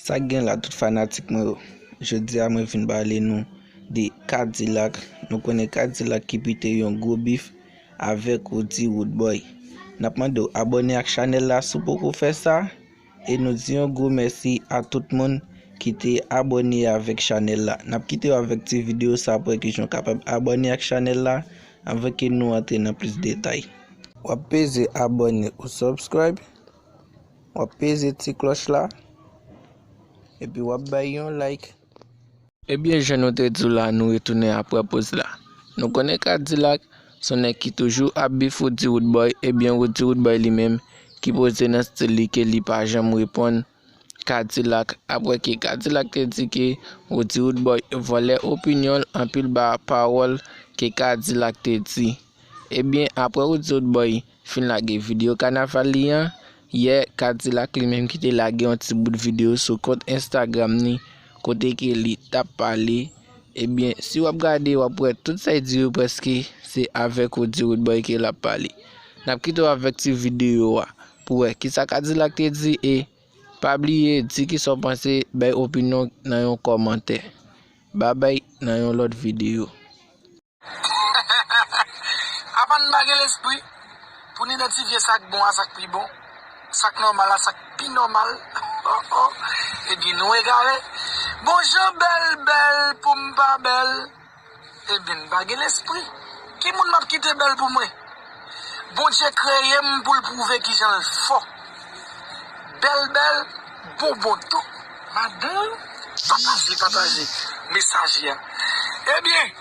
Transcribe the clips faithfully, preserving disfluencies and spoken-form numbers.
Sa k gen la, tout fanatik mwen yo. Jodi a, mwen vin pale nou de Kadilak. Nou konnen Kadilak ki pete yon gwo bif avèk Roody Roodboy. N ap mande w abòne ak chanèl la si w poko fè sa. E nou di yon gwo mèsi a tout moun ki te abòne avèk chanèl la. N ap kite w avèk ti videyo sa pou wè kijan w kapab abòne ak chanèl la, anvan ke nou antre nan plis detay. W ap peze abòne ou subscribe, w ap peze ti klòch la, epi w ap bay yon like. Ebyen, jan nou te di w la, nou retounen apre poz la. Nou konnen Kadilak se yon nèg ki toujou ap bif Roody Roodboy, ebyen, Roody Roodboy li menm ki poze nan stil li ke li pa janm reponn Kadilak, apre ke Kadilak te di ke Roody Roodboy vòlè opinyon l, anpil ba pawòl ke Kadilak te di. Ebyen, apre Roody Roodboy fin lage videyo kanaval li an, yè Kadilak li menm ki te lage yon ti bout videyo sou kont Instagram ni, kote ke li t ap pale. Ebyen, si w ap gade, w ap wè tout sa l di yo prèske se avèk Roody Roodboy ke l ap pale. N ap kite w avèk ti videyo a pou wè kisa Kadilak te di e pa bliye di kisa w panse, bay opinyon w nan yon kòmantè. Babay nan yon lòt videyo. Apa n pa gen lespri pou n idantifye sa k bon a sa k pi bon, sa k nòmal a sa k pi nòmal? Oh, oh. Ebyen, nou egare. Bon, jan bèl bèl pou m pa bèl. Ebyen, n pa gen lespri. Ki moun m ap kite bèl pou mwen? Bondye kreye m pou l pwouve kijan l fò. Bèl bèl, bonbon tou. Madanm, pataje, pataje mesaj la. Ebyen,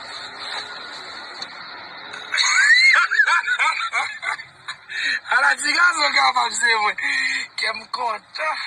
ala ti gason kapab se mwen. Kè m kontan.